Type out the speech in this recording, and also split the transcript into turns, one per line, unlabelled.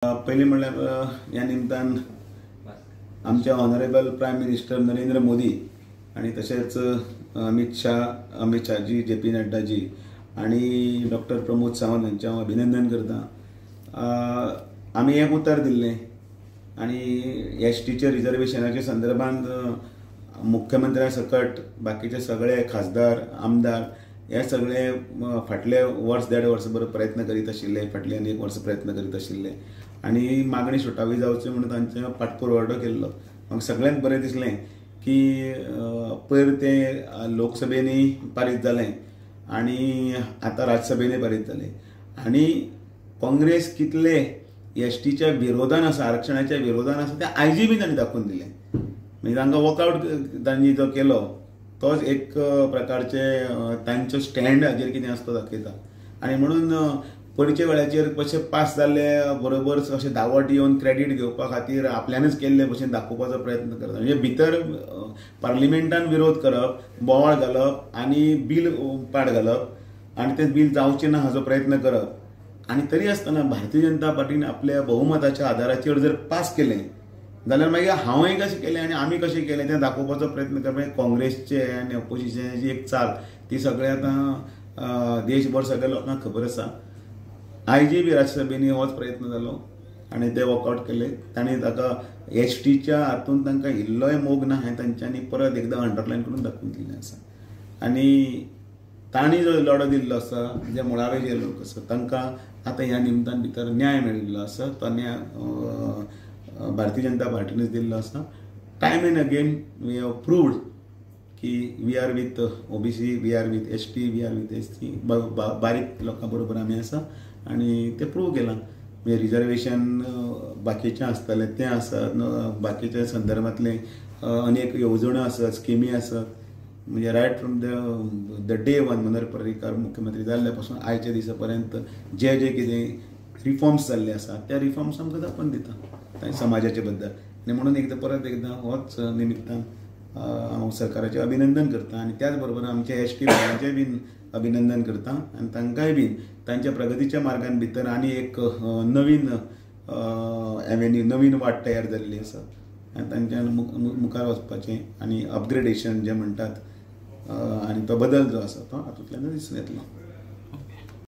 पयलीं म्हणल्यार ह्या निमतान आमचे honourable prime minister Narendra Modi आनी तशेंच अमित शाहजी, जे पी नड्डाजी आनी डॉक्टर प्रमोद सावंत हांचें हांव अभिनंदन करता. आमी एक उतर दिल्लें आनी एस टीच्या रिजर्वेशनाच्या संदर्भात मुख्यमंत्र्या सकट बाकीचे सगळे खासदार, आमदार हे सगळे फाटले वर्स देड वर्स प्रयत्न करीत आशिल्ले, फाटले अनेक वर्स प्रयत्न करीत आशिल्ले आनी मागणी सुटावी जावची म्हणून तांचे पाठपुरवठो केल्लो. म्हाका सगळ्यांत बरें दिसलें की पयर तें लोकसभेनी पारीत जालें आनी आतां राज्यसभेनी पारीत जालें आनी काँग्रेस कितले एस टीच्या विरोधान आसा, आरक्षणाच्या विरोधान आसा तें आयजी बी तांणी दाखोवन दिलें. म्हणजे तांकां वॉकआवट तांणी जो केलो तोच एक प्रकारचे तांचो स्टँड हाजेर कितें आसा तो दाखयता. आनी म्हणून पयरच्या वेळाचेर कशें पास जाल्ले बरोबर अशें धांवट येवन क्रेडीट घेवपा खातीर आपल्यानच केल्ले भशेन दाखोवपाचो प्रयत्न करता. म्हणजे भितर पार्लिमेंटान विरोध करप, बोवाळ घालप आनी बील पाड घालप आनी तें बील जावचें ना हाचो प्रयत्न करप. आनी तरी आसतना भारतीय जनता पार्टीन आपल्या बहुमताच्या आदाराचेर जर पास केलें जाल्यार मागीर हांवें कशें केलें आनी आमी कशें केलें तें दाखोवपाचो प्रयत्न करप. काँग्रेसचे आनी ऑपोजिशनाची एक चाल ती सगळे आतां देशभर सगळ्या लोकांक खबर आसा. आयजी बी राज्यसभेनी होच प्रयत्न जालो आनी ते वॉकआवट केले. तांणी ताका एस टीच्या हातून तांकां इल्लोय मोग ना हें तांच्यांनी परत एकदां अंडरलायन करून दाखोवन दिल्लें आसा. आनी तांणी जो लढो दिल्लो आसा, जे मुळावे जे लोक आसा तांकां आतां ह्या निमतान भितर न्याय मेळिल्लो आसा, तो न्याय भारतीय जनता पार्टीनच दिल्लो आसा. Time and again we have proved की we are with OBC, we are with S T, we are with S C, बारीक लोकां बरोबर आमी आसा आनी तें प्रूव केलां. म्हणजे रिजर्वेशन बाकीचें आसतलें तें आसा, बाकीच्या संदर्भांतलें अनेक येवजण्यो आसात, स्किमी आसात. म्हणजे right from the day one Manohar Parrikar मुख्यमंत्री जाल्ल्या पासून आयच्या दिसा पर्यंत जे जे कितें रिफॉर्म्स जाल्ले आसा त्या रिफॉर्म्स आमकां दाखोवन दिता समाजाचे बद्दल. आनी म्हणून एकदां परत एकदां होच निमित्तान हांव सरकाराचें अभिनंदन करता आनी त्याच बरोबर आमच्या एस टी भावांचें बीन अभिनंदन करता आनी तांकांय बीन तांच्या प्रगतीच्या मार्गान भितर आनी एक नवीन एवेन्यू, नवीन वाट तयार जाल्ली आसा आनी तांच्यान मुखार वचपाचें आनी अपग्रेडेशन जें म्हणटात आनी तो बदल जो आसा तो हातूंतल्यान दिसून येतलो.